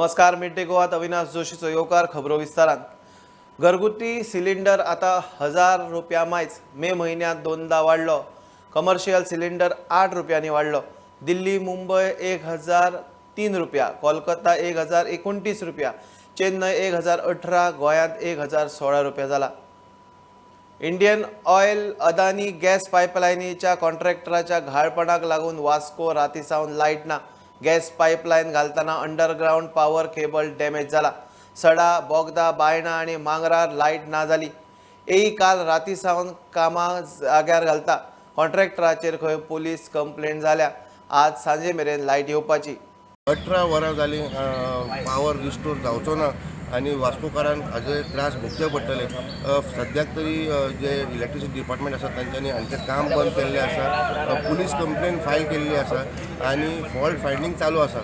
नमस्कार, mid day गोवात Avinash जोशीचो येवकार. खबरो विस्तारान. घरगुती सिलिंडर आता 1000 रुपया मायज. मे म्हयन्यांत दोनदा वाडलो. कमर्शियल सिलिंडर 8 रुपयांनी वाडलो. दिल्ली मुंबय 1003 रुपया, कोलकाता 1029 रुपया, चेन्नय 1018, गोंयांत 1016 रुपया जाला. इंडियन ऑयल अदानी गॅस पायपलायनीच्या कॉन्ट्रॅक्टराच्या घाळपणाक लागून वास्को राती सावन लायट ना. गॅस पायपलायन घालतना अंडरग्रावंड पावर केबल डॅमेज जाला. सडा, बोगदा, बायणा आनी मांगरार लायट ना जाली. एई काल राती सावन कामां जाग्यार घालता. कॉन्ट्रॅक्टराचेर खंय पुलीस कंप्लेंट जाल्या. आज सांजे मेरेन लायट येवपाची. 18 वरां जाली पावर रिस्टोर जावचो ना आनी वास्कोकारांक हाजे त्रास भोगचे पडटले. सद्याक तरी जे इलेक्ट्रिसिटी डिपार्टमेंट आसा तांच्यांनी हांचें काम बंद केल्लें आसा. पुलीस कंप्लेन फायल केल्ली आसा आनी फॉल्ट फायंडींग चालू आसा.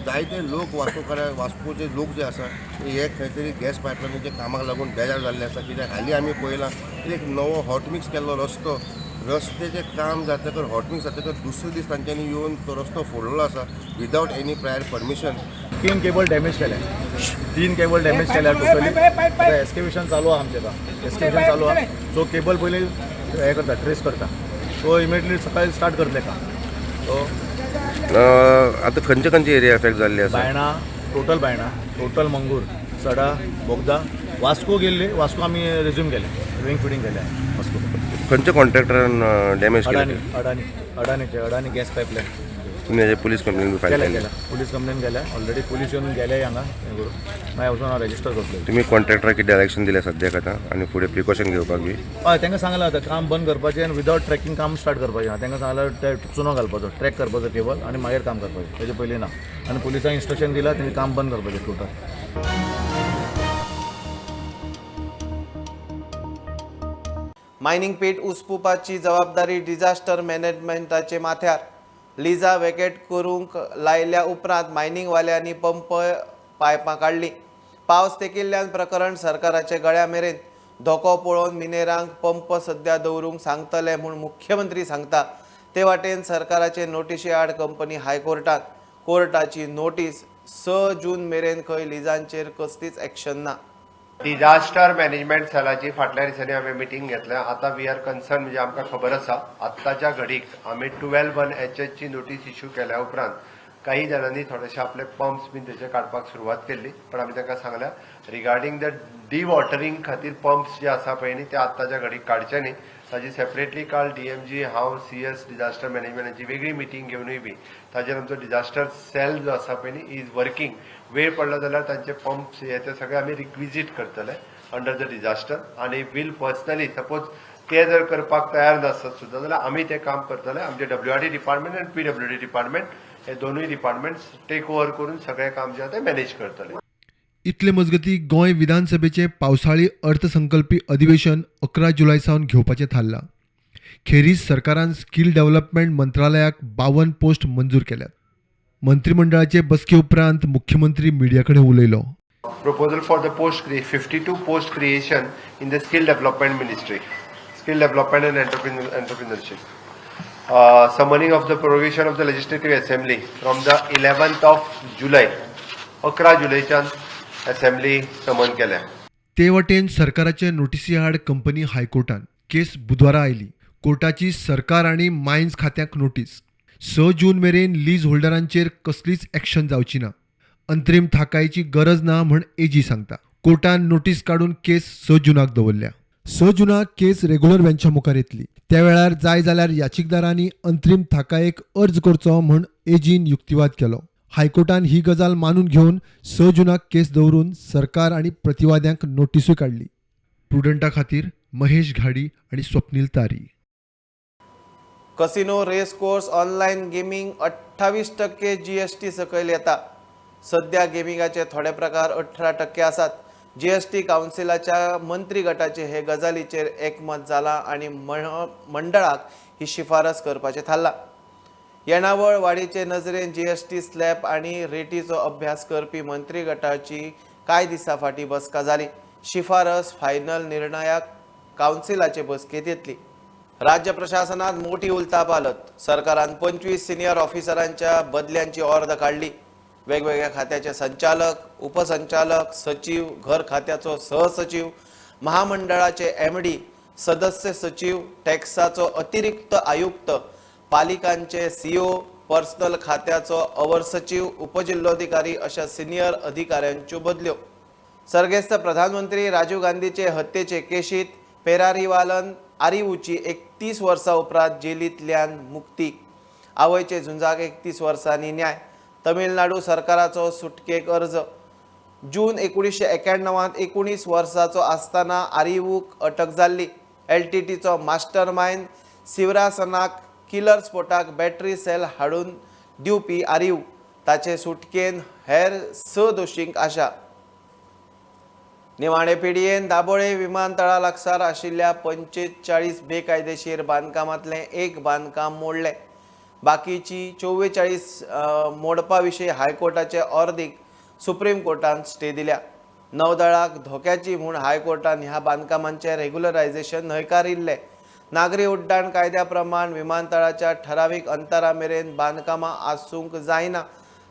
जायते लोक वास्कोकार वास्कोचे लोक जे आसा हे खंय तरी गॅस पायपलायनीच्या कामाक लागून बेजार जाल्ले आसा. कित्याक हालीं आमी पळयलां एक नवो हॉटमिक्स केल्लो रस्तो, रस्त्याचें काम जातकर हॉटमिक्स जातकर दुसरे दीस तांच्यांनी येवन तो रस्तो फोडलेलो आसा without any prior permission. 3 cable damage केल्या, 3 केबल डॅमेज केल्या टोटली. आतां एस्केवेशन चालू आहा आमचें, आतां एस्केवेशन चालू आहा. सो केबल पयलीं हें करता, ट्रेस करता. सो इमिडिएटली सकाळी स्टार्ट करतले काम. सो आतां खंयचे खंयचे एरिया एफेक्ट जाल्ले आसा? बायणा, टोटल बायणा, टोटल मंगूर, सडा, बोगदा, वास्को गेल्ले. वास्को आमी रेज्यूम केले, रिंग फिटींग केल्या वास्को. खंयच्या कॉन्ट्रॅक्टरान डॅमेज केले? अडानी, अडानी, अडानीचे, अडानी गॅस पायपलायन. तुमी हेजे पुलीस कंप्लेन फायल केल्या? केली? केल्या, पुलीस कंप्लेन केल्या. ऑलरेडी पुलीस येवन गेले हांगा हें करून. मागीर वचून हांव रेजिस्टर करतले. तुमी कॉन्ट्रॅक्टराक कितें डायरेक्शन दिलें सद्याक आतां आनी फुडें प्रिकॉशन घेवपाक बी? हय, तांकां सांगलां आतां काम बंद करपाचें आनी विदावट ट्रॅकिंग काम स्टार्ट करपाचें. तांकां सांगलां ते चुनो घालपाचो, ट्रॅक करपाचो केबल आनी मागीर काम करपाचें, तेजे पयलीं ना. आनी पुलिसांक इन्स्ट्रक्शन दिलां तेणी काम बंद करपाचें टोटल. मायनिंग पीट उसपुपाची जबाबदारी डिझास्टर मॅनेजमेंटाचे माथ्यार. लिजा वेकेट करूंक लायल्या उपरांत मायनिंगवाल्यांनी पंप पायपां काडली. पावस तेकिल्ल्यान प्रकरण सरकाराचे गळ्या मेरेन. धोको पळोवन मिनेरांक पंप सद्या दवरूंक सांगतले म्हूण मुख्यमंत्री सांगता. ते वाटेन सरकाराचे नोटिशी आड कंपनी हायकोर्टात. कोर्टाची नोटीस 6 जून मेरेन खंय लिजांचेर कसलीच एक्शन ना. डिझास्टर मॅनेजमेंट सेलाची फाटल्या दिसांनी हांवें मिटींग घेतल्या. आतां we are concern, म्हणजे आमकां खबर आसा आत्ताच्या घडीक आमी 12(1)HH ची नोटीस इश्यू केल्या उपरांत काही जाणांनी थोडेशे आपले पंप्स बीन तेचे काडपाक सुरवात केल्ली. पण आमी तांकां सांगल्या रिगार्डींग the डिवॉटरींग खातीर पंप्स जे आसा पळय न्ही ते आत्ताच्या घडीक काडचे न्ही. ताजी सेपरेटली काल DMG हांव CS disaster मॅनेजमेंटाची वेगळी मिटींग घेवनूय बी ताजेर आमचो डिझास्टर सेल जो आसा पळय न्ही is working. वेळ पडलो जाल्यार तांचे पंप्स हे ते सगळे आमी रिक्विजीट करतले अंडर the disaster. आनी वील पर्सनली सपोज ते जर करपाक तयार नासत सुद्दां जाल्यार आमी तें काम करतले. आमचे WRD department आनी PWD department हे दोनूय डिपार्टमेंट्स टेक ओवर करून सगळें काम जें आसा तें मॅनेज करतले. इतले मजगती गोंय विधानसभेचें पावसाळी अर्थसंकल्पी अधिवेशन 11 जुलय सावन घेवपाचें थारलां. खेरीज सरकारान स्कील डेव्हलपमेंट मंत्रालयाक 52 पोस्ट मंजूर केल्यात. मंत्रिमंडळाचे बसके उपरांत मुख्यमंत्री मिडिया कडेन उलयलो. Proposal for the post 52 post creation in the skill development ministry, skill development and entrepreneurship. Summoning of the prorogation of the legislative assembly from the 11th of July, 11 जुलयच्यान assembly समन केल्या. ते वटेन सरकाराचे नोटिसी आड कंपनी हायकोर्टान. केस बुधवारा आयली. कोर्टाची सरकार आनी मायन्स खात्याक नोटीस. 6 जून मेरेन लीज होल्डरांचेर कसलीच एक्शन जावची ना. अंतरीम थाकायची गरज ना म्हण एजी सांगता. कोर्टान नोटीस काडून केस 6 जुनाक दवरल्या. 6 जुनाक केस रेग्युलर बेंचा मुखार येतली. त्या वेळार जाय जाल्यार याचिकदारांनी अंतरीम थाकायेक अर्ज करचो म्हण एजीन युक्तिवाद केलो. हायकोर्टान ही गजाल मानून घेवन 6 जुनाक केस दवरून सरकार आनी प्रतिवाद्यांक नोटिसूय काडली. प्रुडंटा खातीर महेश घाडी आनी स्वप्नील तारी. Casino, race course, online gaming 28% GST सकयल येता. सध्या गेमिंगाचे थोडे प्रकार 18% आसात. जीएसटी कावन्सिलाच्या मंत्री गटाचे हे गजालीचेर एकमत जाला आनी मंडळाक ही शिफारस करपाचें थारलां. येणावळ वाडीचे नजरेन जीएसटी स्लॅब आनी रेटीचो अभ्यास करपी मंत्री गटाची कांय दिसां फाटीं बसका जाली. शिफारस फायनल निर्णयाक कावन्सिलाचे बसकेंत येतली. राज्य प्रशासनात मोठी उलथापालथ. सरकारान 25 सिनियर ऑफिसरांच्या बदल्यांची ऑर्द काडली. वेगवेगळ्या खात्याचे संचालक, उपसंचालक, सचीव, घर खात्याचो सहसचीव, महामंडळाचे एमडी, सदस्य सचीव, टॅक्साचो अतिरिक्त आयुक्त, पालिकांचे सीओ, पर्सनल खात्याचो our सचीव, उपजिल्होधिकारी अशा सिनियर अधिकाऱ्यांच्यो बदल्यो. सर्गेस्त प्रधानमंत्री राजीव गांधीचे हत्येचे केशीत पेरारीवालन आरिवूची 31 वर्सां उपरांत जेलींतल्यान मुक्ती. आवयचे झुंजाक 31 वर्सांनी न्याय. तमिळनाडू सरकाराचो सुटकेक अर्ज. जून 1991 19 वर्सांचो आसतना आरिवूक अटक जाल्ली. एलटीटीचो मास्टर मायंड शिवरासनाक किलर स्पोटाक बॅटरी सेल हाडून दिवपी आरिव. ताचे सुटकेन हेर 6 दोशींक आशा. निमाणे पिडयेन दाबोळे विमानतळा लागसार आशिल्ल्या 45 बेकायदेशीर बांदकामांतलें एक बांदकाम मोडलें. बाकीची 44 मोडपा विशीं हायकोर्टाचे ऑर्दीक सुप्रीम कोर्टान स्टे दिल्या. नौदळाक धोक्याची म्हूण हायकोर्टान ह्या बांदकामांचें रेग्युलरायझेशन न्हयकारिल्लें. नागरी उड्डाण कायद्या प्रमाण विमानतळाच्या ठरावीक अंतरा मेरेन बांदकामां आसूंक जायना.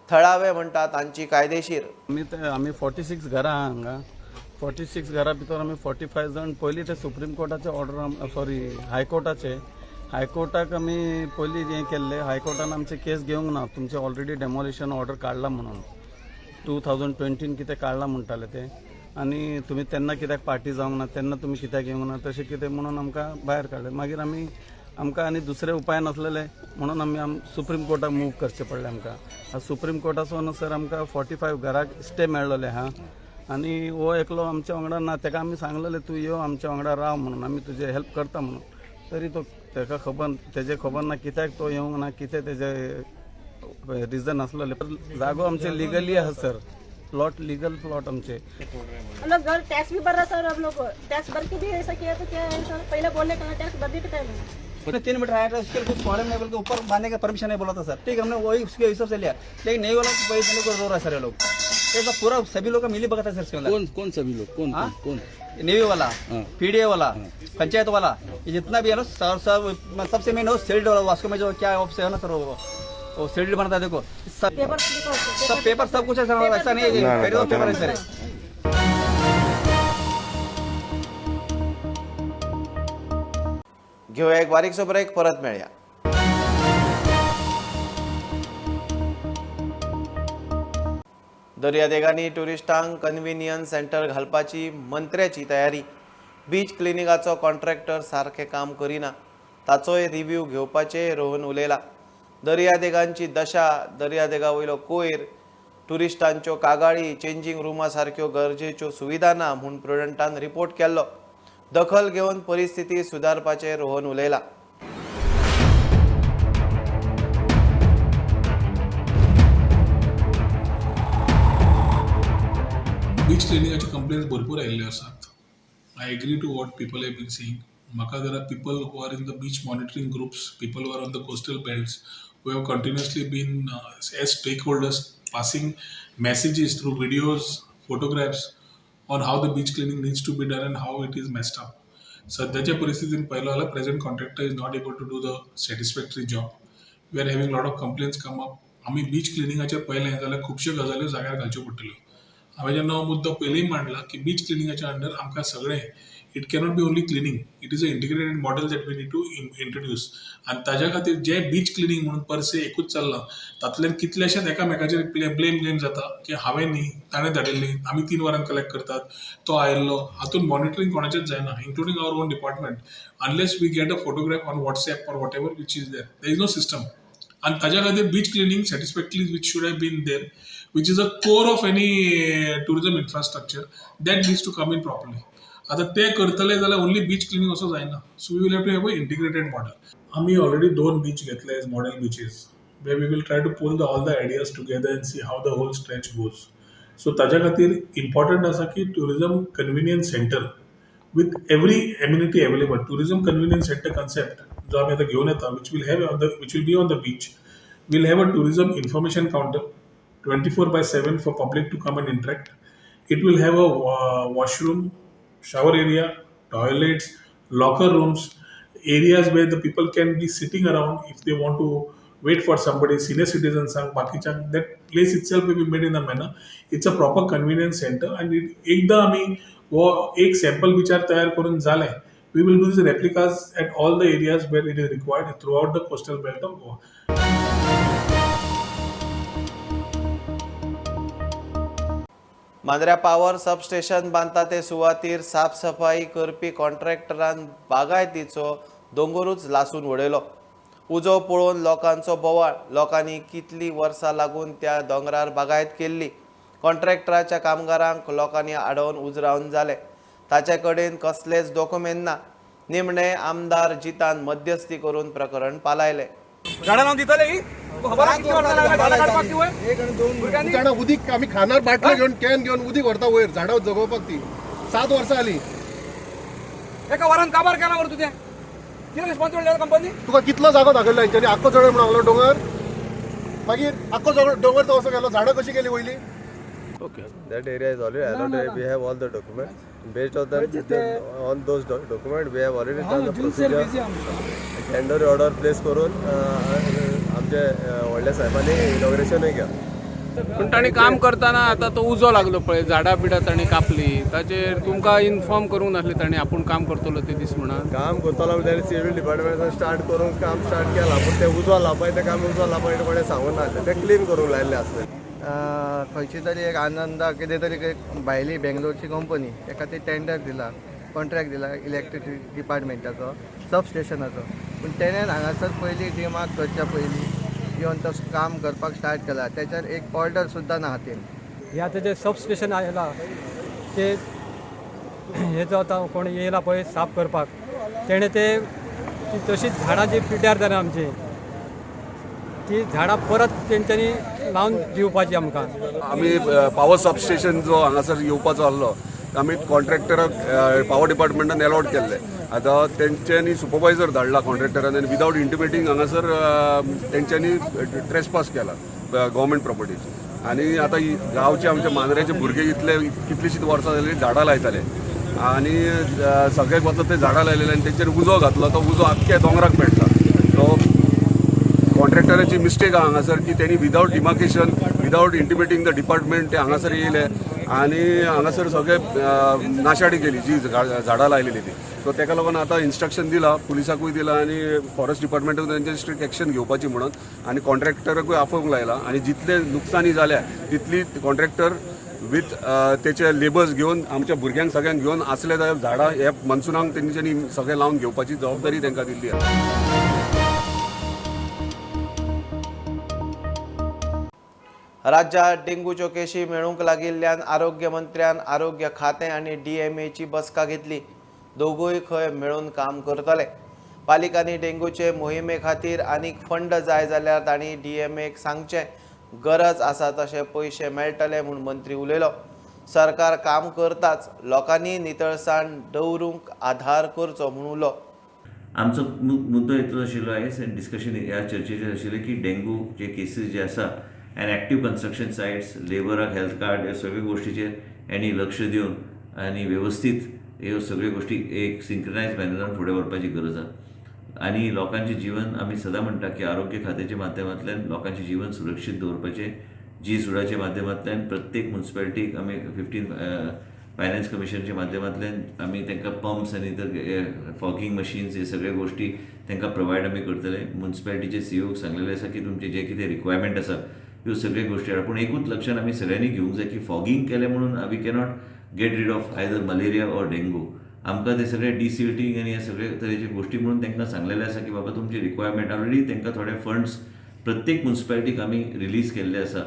थळावे म्हणटात तांची कायदेशीर. आमी 46 घरां आहा हांगा. 46 घरां भितर आमी 45 जाण पयलीं ते सुप्रीम कोर्टाचे ऑर्डर, सॉरी हायकोर्टाचे, हायकोर्टाक आमी पयलीं हें केल्लें. हायकोर्टान आमचे केस घेवंक ना, तुमचे ऑलरेडी डेमोलिशन ऑर्डर काडला म्हणून 2020 कितें काडला म्हणटाले ते, आनी तुमी तेन्ना कित्याक पार्टी जावंक ना, तेन्ना तुमी कित्याक येवंक ना, तशें कितें म्हणून आमकां भायर काडलें. मागीर आमी आमकां आनी दुसरे उपाय नासलेले म्हणून आमी सुप्रीम कोर्टाक मूव करचें पडलें आमकां. सुप्रीम कोर्टासून सर आमकां 45 घराक स्टे मेळ्ळोले आहा आनी हो एकलो आमच्या वांगडा ना, ताका आमी सांगलेलें तूं यो आमच्या वांगडा राव म्हणून, आमी तुजें हेल्प करता म्हणून, तरी तो ताका खबर, तेजें खबर ना कित्याक तो येवंक ना, कितें तेजें रिजन आसलेलें. जागो आमचे लिगली आहा सर, प्लॉट लीगल प्लॉट आमचे. हम लोग घर टैक्स भी भर रहा सर, हम लोग टैक्स भर के भी ऐसा किया तो क्या है सर, पहले बोलने का टैक्स भरने के टाइम 3 मीटर हाइट है, उसके लिए कुछ प्रॉब्लम नहीं, बल्कि ऊपर बांधने का परमिशन नहीं बोला था सर, ठीक हमने वही उसके हिसाब से लिया, लेकिन नहीं बोला तो वही को रो रहा है सर ये लोग. ये सब पूरा सभी लोग का मिली भगत है सर इसके अंदर. कौन कौन सभी लोग, कौन कौन? नेवी वाला, पीडीए वाला, पंचायत वाला, ये जितना भी है ना सर, सब सबसे मेन हो सील्ड वाला. वास्को में जो क्या ऑप्शन है ना सर, वो सील्ड बनता है, देखो सब सब पेपर सब कुछ है सर, ऐसा नहीं है पेपर है सर. घेऊया एक बारीकसो ब्रेक, परत मेळया. दर्यादेगांनी ट्युरिस्टांक कन्व्हिनियन्स सेंटर घालपाची मंत्र्याची तयारी. बीच क्लिनिकाचो कॉन्ट्रॅक्टर सारकें काम करिना, ताचोय रिव्ह्यू घेवपाचें रोहन उलयला. दर्यादेगांची दशा, दर्यादेगा वयलो कोयर, ट्युरिस्टांच्यो कागाळी, चेंजींग रुमा सारक्यो गरजेच्यो सुविधा ना म्हूण प्रुडंटान रिपोर्ट केल्लो. दखल घेवन परिस्थिती सुदारपाचें रोहन उलयला. बीच क्लिनिंगाचे कंप्लेन्स भरपूर आयिल्ल्यो आसात. I agree to what people have been saying. म्हाका there are people who are in the beach monitoring groups, people who are on the coastal belts, who have continuously been as stakeholders passing messages through videos, photographs on how the beach cleaning needs to be done and how it is messed up. सद्याच्या परिस्थितीन पळयलो जाल्यार present contractor is not able to do the satisfactory job. We are having lot of complaints come up. आमी beach क्लिनिंगाचेर पळयलें जाल्यार खुबश्यो गजाल्यो जाग्यार घालच्यो पडटल्यो. हांवें जेन्ना हो मुद्दो पयलींय मांडला की बीच क्लिनिंगाच्या अंडर आमकां सगळें, it cannot be only cleaning, it is a integrated model that we need to introduce. आनी ताज्या खातीर जें बीच क्लिनींग म्हणून परसे एकूच चल्लां, तातूंतल्यान कितलेशेच एकामेकाचेर ब्लेम गेम जाता की हांवें न्ही, ताणें धाडिल्ली, आमी 3 वरां कलेक्ट करतात, तो आयिल्लो. हातूंत मॉनिटरींग कोणाचेंच जायना, including our own department, unless we get a photograph on WhatsApp or whatever which is there. There is no system. आनी ताज्या खातीर beach cleaning satisfactorily which should have been there, which is a core of any tourism infrastructure, that needs to come in properly. आता ते करतले जाल्यार only beach cleaning असो जायना, so we will have to have a integrated model. आमी already 2 beach घेतले as model beaches, where we will try to pull the all the ideas together and see how the whole stretch goes. So ताज्या खातीर important आसा की tourism convenience centre with every amenity available, tourism convenience centre concept जो आमी आतां घेवन येता, which will have on the, which will be on the beach, will have a tourism information counter 24/7 for public to come and interact. It will have a washroom, shower area, toilets, locker rooms, areas where the people can be sitting around if they want to wait for somebody, senior citizens, बाकीच्यांक, that place itself will be made in a manner it's a proper convenience centre आनी एकदां आमी हो एक sample बिचार तयार करून जालें, we will do these replicas at all the areas where it is required throughout the coastal belt of Goa. Mandrem power substation बांदता ते सुवातीर साफसफाई करपी कॉन्ट्रॅक्टरान बागायतीचो दोंगरूच लासून उडयलो. उजो पळोवन लोकांचो बोवाळ. लोकांनी कितलीं वर्सां लागून त्या दोंगरार बागायत केल्ली. कॉन्ट्रॅक्टराच्या कामगारांक लोकांनी आडोवन उजरावन जाले. ताचे कडेन कसलेच डॉक्युमेंट ना. निमणे आमदार जितान मध्यस्थी करून प्रकरण पालायलें. झाडां लावन दितले ही खबर आहा कितली वर्सां लागला झाडां काडपाक ती वयर भुरग्यांनी झाडां उदीक आमी खानार बाटलो घेवन can घेवन उदीक व्हरता वयर झाडां जगोवपाक. ती 7 वर्सां जाली. एका वरान काबार केला मरे तुजें. कितें रिस्पॉन्सिबिलिटी कंपनी? तुका कितलो जागो दाखयलो हेंच्यांनी? आख्खो जळ म्हणून लागलो दोंगर, मागीर आख्खो दोंगर तो असो गेलो. झाडां कशी गेली वयली? Okay, that area is already allotted. We have all the documents. Based on that, on those documents, we have already done the procedure. Tender order place करून आमचे व्हडल्या साहेबांनी इनॉग्रेशनूय केलां. पूण तांणी काम करतना आतां तो उजो लागलो पळय, झाडां बिडां तांणी कापली, ताचेर तुमकां इन्फॉर्म करूंक नासलें तांणी आपूण काम करतलो ते दीस म्हणून? काम करतलो म्हणजे सिव्हील डिपार्टमेंटान स्टार्ट करून काम स्टार्ट केलां, पूण तें उजो लावपाचें तें काम उजो लावपाचें कोणें सांगूंक नासलें, तें क्लीन करूंक लायिल्लें आसलें. खंयची तरी एक आनंदा कितें तरी एक भायली बेंगलोरची कंपनी ताका ती टेंडर दिला, कॉन्ट्रॅक्ट दिला इलेक्ट्रिसिटी डिपार्टमेंटाचो सब स्टेशनाचो. पूण तेणेन हांगासर पयलीं डिमार्क करच्या पयलीं येवन तो काम करपाक स्टार्ट केला. तेच्यार एक ऑर्डर सुद्दां ना हातीन. हे आतां जें सब स्टेशन आयलां ते हे जो आतां कोण येयला पळय साफ करपाक, तेणें ते तशींच झाडां जी पिड्ड्यार जाल्या आमची ती झाडां परत तेंच्यांनी लावन दिवपाची आमकां. आमी पावर सबस्टेशन जो हांगासर येवपाचो आसलो आमी कॉन्ट्रॅक्टराक पावर डिपार्टमेंटान एलॉट केल्ले. आतां तेंच्यांनी सुपरवायजर धाडला कॉन्ट्रॅक्टरान आनी विदावट इंटिमेटींग हांगासर तेंच्यांनी ट्रेसपास केला गव्हर्मेंट प्रॉपर्टीज. आनी आतां गांवचे आमच्या मांद्र्याचे भुरगे इतले कितलीशींच वर्सां जाली झाडां लायताले आनी सगळ्याक वचत ते झाडां लायलेले आनी तेंचेर उजो घातलो, तो उजो आख्ख्या दोंगराक पेटला. सो कॉन्ट्रॅक्टराची मिस्टेक आहा हांगासर की तेणी without demarcation, without intimating the department ते हांगासर येयले आनी हांगासर सगळे नाशाडी केली जी झाडां लायलेली ती. सो तेका लागून आतां इन्स्ट्रक्शन दिलां पुलिसाकूय दिलां आनी फॉरेस्ट डिपार्टमेंटाकूय तेंचेर स्ट्रिक्ट एक्शन घेवपाची म्हणून, आनी कॉन्ट्रॅक्टराकूय आफोवंक लायला आनी जितले नुकसानी जाल्या तितली कॉन्ट्रॅक्टर विथ तेचे लेबर्स घेवन आमच्या भुरग्यांक सगळ्यांक घेवन आसले जाल्यार झाडां हे मनसुनाक तेंच्यांनी सगळें लावन घेवपाची जबाबदारी तांकां दिल्ली आसा. राज्यात डेंग्यूच्यो केशी मेळूंक लागिल्ल्यान आरोग्य मंत्र्यान आरोग्य खातें आनी डीएमएची बसका घेतली. दोगूय खंय मेळून काम करतले. पालिकांनी डेंग्यूचे मोहिमे खातीर आनीक फंड जाय जाल्यार तांणी डीएमएक सांगचें, गरज आसा तशे पयशे मेळटले म्हूण मंत्री उलयलो. सरकार काम करताच, लोकांनी नितळसाण दवरूंक आधार करचो म्हूण उलो. आमचो मुद्दो इतलो आशिल्लो आयज डिस्कशन ह्या चर्चेचेर आशिल्लें की डेंग्यूचे केसीस जे आसा अँड एक्टीव कन्स्ट्रक्शन सायट्स, लेबराक हेल्थ कार्ड ह्या सगळ्या गोष्टीचेर हेणी लक्ष दिवन आनी वेवस्थीत ह्यो सगळ्यो गोष्टी एक सिंक्रनायज मॅनरान फुडें व्हरपाची गरज आसा. आनी लोकांचें जिवन आमी सदां म्हणटा की आरोग्य खात्याच्या माध्यमांतल्यान लोकांचें जीवन सुरक्षीत दवरपाचें, जी सुडाच्या माध्यमांतल्यान प्रत्येक मुन्सिपालिटीक आमी 15 फायनान्स कमिशनच्या माध्यमांतल्यान आमी तांकां पंप्स आनी इतर फॉगिंग मशीन्स हे सगळे गोष्टी तांकां प्रोवायड आमी करतले. मुन्सिपालिटीचे सीईओक सांगलेलें आसा की तुमचें जें कितें रिक्वायरमेंट आसा ह्यो सगळ्यो गोष्टी हाड. पूण एकूच लक्षान आमी सगळ्यांनी घेवंक जाय की फॉगिंग केलें म्हणून we cannot get rid of either malaria or dengue. आमकां ते सगळे डिसिल्टींग आनी हे सगळे तरेचे गोष्टी म्हणून तांकां सांगलेलें आसा की बाबा तुमची रिक्वायरमेंट ऑलरेडी तांकां थोडे फंड्स प्रत्येक मुन्सिपालिटीक आमी रिलीज केल्ले आसा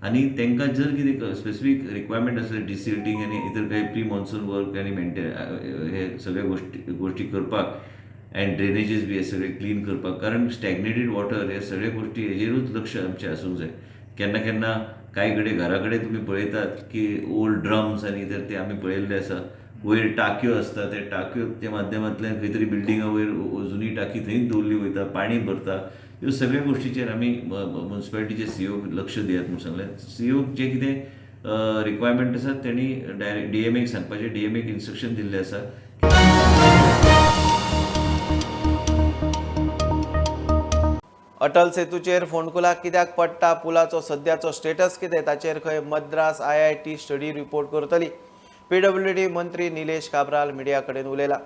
आनी तांकां जर कितें स्पेसिफीक रिक्वायरमेंट आसले डिसिल्टींग आनी इतर काही प्री मॉन्सून वर्क आनी मेंटे हे सगळे गोष्टी करपाक अँड ड्रेनेजीस बी हे सगळे क्लीन करपाक, कारण स्टॅग्नेटेड वॉटर हे सगळे गोष्टी हेजेरूच लक्ष आमचें आसूंक जाय. केन्ना केन्ना कांय कडेन घरा कडेन तुमी पळयतात की ओल्ड ड्रम्स आनी इतर ते आमी पळयल्ले आसा, वयर टाकयो आसता, त्या टाकयोच्या माध्यमांतल्यान खंय तरी बिल्डिंगा वयर जुनी टाकी थंयच दवरली वयता, पाणी भरता. ह्यो सगळ्या गोष्टीचेर आमी मुन्सिपालिटीचे सीईओक लक्ष दियात म्हूण सांगलें. सीईओक जें कितें रिक्वायरमेंट आसा तेणी डायरेक्ट डीएमएक सांगपाचें, डीएमएक इन्स्ट्रक्शन दिल्लें आसा. अटल सेतूचेर फोंडकुलां कित्याक पडटा, पुलाचो सद्याचो स्टेटस कितें ताचेर खंय मद्रास IIT study report करतली. PWD मंत्री निलेश काब्राल मिडिया कडेन उलयला.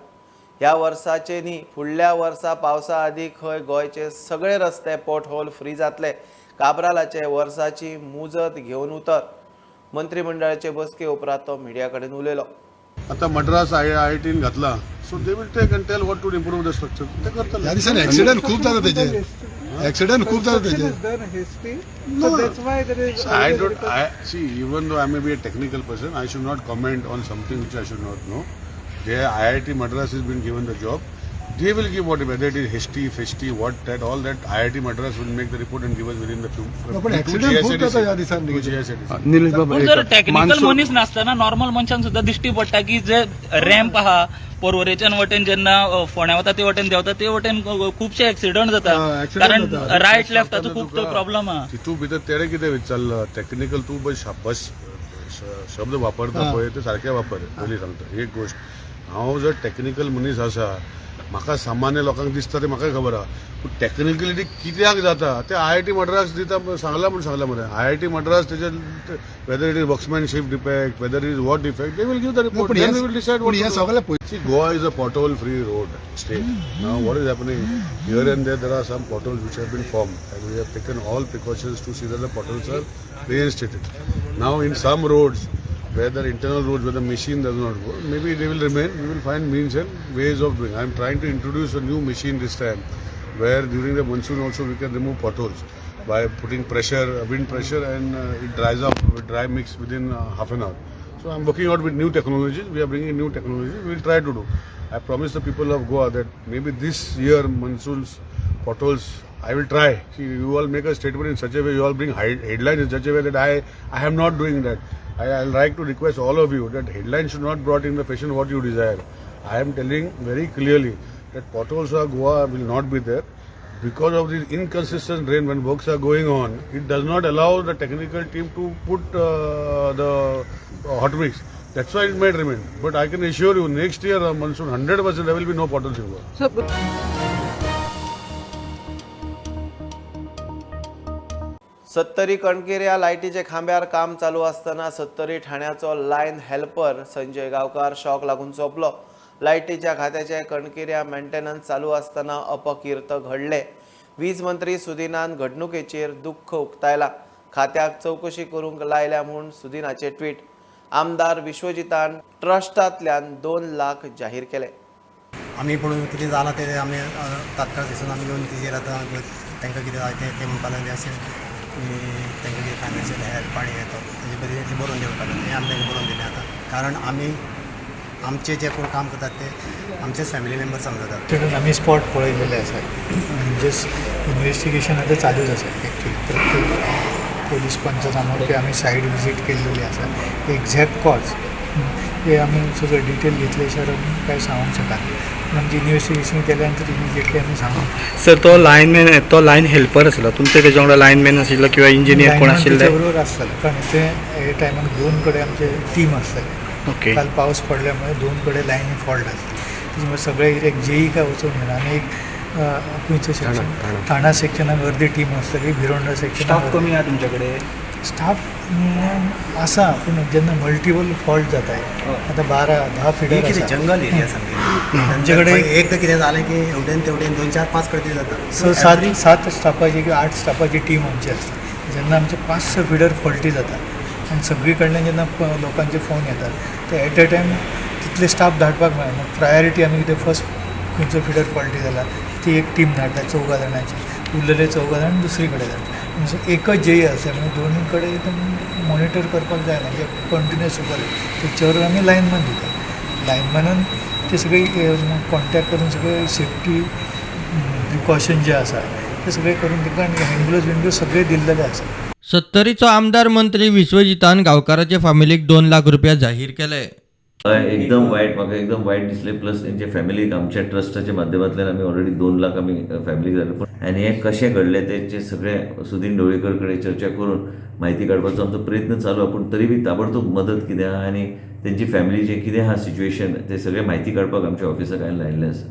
ह्या वर्साचे न्ही फुडल्या वर्सा पावसा आदीं खंय गोंयचे सगळे रस्ते पोटहोल फ्री जातले. काब्रालाचे वर्साची मुजत घेवन उतर. मंत्रिमंडळाचे बसके उपरांत तो मिडिया कडेन उलयलो. आता मद्रास IITन घातला, so they will take and tell what to improve the structure, ते करतले. ह्या दिसांनी एक्सिडंट खूब जाता तेजे, एक्सिडंट खूब जाता तेजे. I don't, I see, even though I may be a technical person, I should not comment on something which I should not know. The IIT Madras has been given the job. They will give whatever, whether it is hasty, festy, what, that, all that. IIT Madras will make the report and give us within the few. पण accident खूब जाता ह्या दिसांनी. निलेश बाबा, पूण जर technical मनीस नासतना नॉर्मल मनशान सुद्दां दिश्टी पडटा की जे रॅम्प आहा पर्वरेच्यान वटेन जेन्ना फोंड्या वता ते वटेन देंवता ते वटेन खुबशे एक्सिडंट जाता, कारण रायट लेफ्टाचो खूब प्रॉब्लम आहा. तितू भितर तेणें कितें विचारलं टॅक्निकल, तूं बस बस शब्द वापरता पळय ते सारके वापर. पयलीं सांगता एक गोश्ट, हांव जर टॅक्निकल मनीस आसा, म्हाका सामान्य लोकांक दिसता ते म्हाका खबर आहा, पूण टॅक्निकली कित्याक जाता ते IIT Madras दिता सांगला म्हूण सांगला मरे. IIT Madras तेजे whether it is workmanship defect, whether it is what defect, they will give the report, then we will decide what. See, Goa is a pothole free road state. Now what is happening here and there, there are some potholes which have been formed and we have taken all precautions to see that the potholes are reinstated. Now in some roads, where the internal roads, where the machine does not go, maybe they will remain. We will find means and ways of doing. I am trying to introduce a new machine this time, where during the monsoon also we can remove potholes by putting pressure, wind pressure, and it dries up with dry mix within half an hour. So I am working out with new technologies. We are bringing new technologies. We will try to do. I promise the people of Goa that maybe this year monsoons potholes, I will try. See, you all make a statement in such a way, you all bring headlines in such a way that I am not doing that. I like to request all of you that headlines should not brought in the fashion what you desire. I am telling very clearly that potholes of Goa will not be there. Because of this inconsistent rain, when works are going on, it does not allow the technical team to put the hot mix. That's why it may remain. But I can assure you, next year monsoon, 100% there will be no potholes in Goa. Sattari कणकेऱ्या लायटीचे खांब्यार काम चालू आसतना Sattari ठाण्याचो line helper Sanjay गांवकार shock लागून सोंपलो. लायटीच्या खात्याचे कणकेऱ्या maintenance चालू आसतना अपकीर्त घडले. वीज मंत्री सुदिनान घडणुकेचेर दुख्ख उक्तायला. खात्याक चवकशी करूंक लायल्या म्हूण सुदिनाचे ट्वीट. आमदार विश्वजितान ट्रस्टांतल्यान 2 लाख जाहीर केले. आमी पळोवन कितें जालां तें आमी तात्काळ थंयसून आमी येवन तेजेर आतां तांकां कितें जाय तें म्हणपाक लागले, अशें तांकां कितें फायनान्शियल हेल्प आनी हें तो तेजे बद्दल बरोवन दिवपाक लागले, हें आमी तांकां बरोवन दिलें आतां. कारण आमी आमचे जे कोण काम करतात ते आमचेच फॅमिली मेंबर समजतात. आमी स्पॉट पळयलेले आसा, म्हणजेच इन्वेस्टिगेशन आतां चालूच आसा. एक्चुअली प्रत्येक पोलीस पंचनामो की आमी सायड विजीट केल्लेली आसा, एक्झॅक्ट कॉज हे आमी सगळे डिटेल घेतले शिवाय आमी काय सांगूंक शकना. पूण आमची इन्वेस्टिगेशन केल्या नंतर इमिजिएटली आमी सांगूंक. सर, तो लायनमॅन, तो लायन हेल्पर आसलो तुमचे, तेच्या वांगडा लायनमॅन आशिल्लो किंवा इंजिनियर कोण आशिल्ले? बरोबर आसताले, कारण ते हे टायमाक 2 कडेन आमचे टीम आसताले. ओके. काल पावस पडल्यामुळे 2 कडेन लायनी फॉल्ट आसले, त्याच्यामुळे सगळे एक जेई काय वचूंक मेळना. आनी एक खंयचो सेक्शन, ठाणा सेक्शनाक अर्दी टीम आसतली, भिरोंडा सेक्शनाक. स्टाफ कमी आहा तुमचे कडेन? स्टाफ आसा, पूण जेन्ना मल्टिपल फॉल्ट जाता, आतां 12-10 फिडर कितें जंगल एरिया सामकी, आमचे कडेन एकदां कितें जालें की हेवटेन तेवटेन 2, 4, 5 कडेन जाता. सो 7 स्टाफाची किंवा 8 स्टाफाची टीम आमची आसता. जेन्ना आमचे 5-6 फिडर फॉल्टी जाता आनी सगळी कडल्यान जेन्ना लोकांचे फोन येतात ते एट अ टायम तितले स्टाफ धाडपाक मेळना. प्रायोरिटी आमी कितें फर्स्ट खंयचो फिडर फॉल्टी जाला ती एक टीम धाडटा 4 जाणांची, उरलेले 4 जाण दुसरी कडेन धाडटा. एकच जेई आसा म्हणून दोनूय कडेन मॉनिटर करपाक जायना, जे कंटिन्युअस सुपर तेच्यावर आमी लायनमॅन दिता. लायनमॅनान ते सगळे कॉन्टॅक्ट करून सगळे सेफ्टी प्रिकॉशन जे आसा ते सगळे करून तांकां हँड ग्लोव्ज बिन ग्लोव्ज सगळे दिल्लेले आसा. सत्तरीचो आमदार मंत्री विश्वजितान गांवकाराचे फामिलीक 2 लाख रुपया जाहीर केले. एकदम वायट, म्हाका एकदम वायट दिसलें. प्लस तेंच्या फॅमिलीक आमच्या ट्रस्टाच्या माध्यमांतल्यान आमी ऑलरेडी 2 लाख आमी फॅमिलीक जाले. पण आनी हें कशें घडलें तेचें सगळें सुदीन ढवळीकर कडेन चर्चा करून म्हायती काडपाचो आमचो प्रयत्न चालू आहा. पूण तरी बी ताबडतोब मदत कितें आहा आनी तेंची फॅमिलीचें कितें आहा सिच्युएशन तें सगळें म्हायती काडपाक आमच्या ऑफिसाक हांवें लायिल्लें आसा.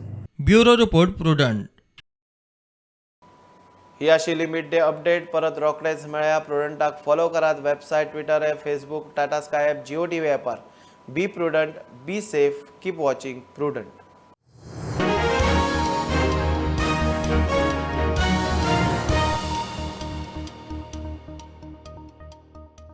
Bureau report, Prudent. ही आशिल्ली मिड डे अपडेट. परत रोखडेच मेळया. प्रुडंटाक फॉलो करात website, Twitter app, Facebook, Tata Sky app, Jio TV ॲपार. Be prudent, be safe, keep watching Prudent.